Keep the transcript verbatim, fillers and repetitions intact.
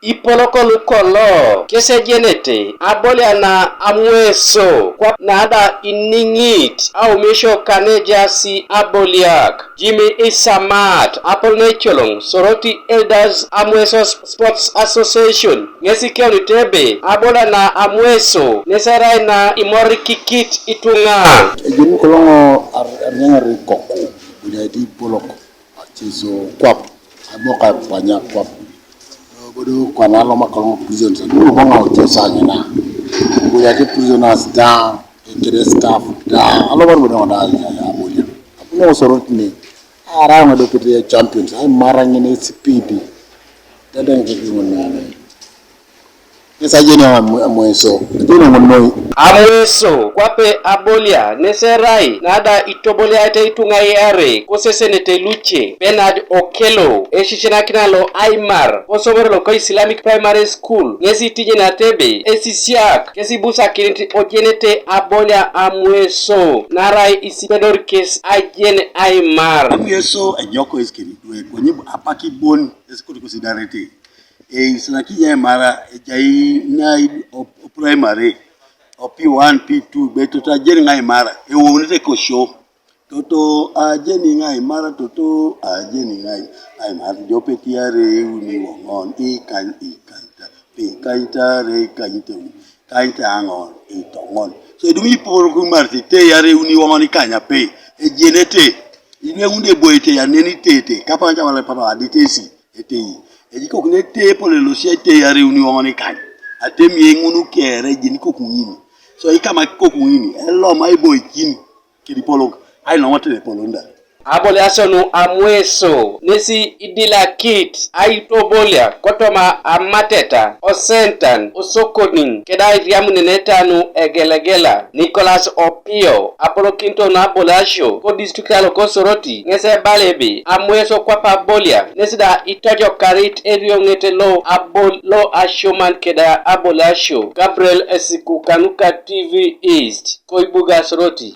Ipolok lukolo kesejenete aboliana amweso kwap nada iniŋit aumisio kanejasi aboliak. Jimmy Isamat apol necoloŋ Soroti Elders Amweso Sports Association ŋes ikeunit ebe aboliana amweso neserai na imorikikit ituŋa. Ejeni koloŋo arnyaŋar ikoku bunyaiti ipolok. Acheso kwap, amoka panya kwap. Bodo kwana aloma koloŋo prisons, dulu boŋa ocheso anyina. Buyati prisoners da, kede staff da, aloma bodo ŋo da ya bonya. Apuno Soroti ne, ara ŋo do pete champions, ai mara ŋine speed. Dada ŋo pete ŋo ne. Ŋes ajeni amweso, ajeni ŋun noi. Amweso kwape abolia neserai nada itoboliaete ituŋa iare kosesenete luce. Bernard Okello esisianakina lo aimar kosomero loka Islamic Primary School ŋes itijenate ebe esisiak kes ibusakinit ojenete abolia amweso narai isipedor kes ajen aimar. Amweso ejoko esikeri dwe konye apak ibon esikutikos idarete. Eisinakinyai mara ejai nai o primary, o P one, P two, be toto ajeni ŋai mara ewounete kosio. Toto ajeni ŋai mara, toto ajeni ŋai ŋai mara, jopetiare euni woŋon ikany ikanyta pe ikanytare ikanyteuni ikanyta aŋon itoŋon. So edum iporoku mara tete yare euni woŋon ikany ape ejenete. Ineŋun eboite yaneni tete kapaŋ camala papa aditesi. Etei ejikokini etei epol elosi etei areuni woŋon ikany. Atemi eŋun kere ejeni koku ŋini. So ikama koku ŋini eloma iboikin kedi polok. Ailomate nepolon da. Aboliasio nu amweso nesi idilakit aitobolia kotoma amateta osentan osokonin keda airiamuneneta nu egelegela. Nicholas Opio apolokinito nu aboliasio kodistrikt alo Kosoroti ŋes ebala ebe amweso kwap abolia nes da itojokarit erioŋet lo abol lo asioman keda aboliasio. Gabriel Esiku kanuka T V East, koibuga Soroti.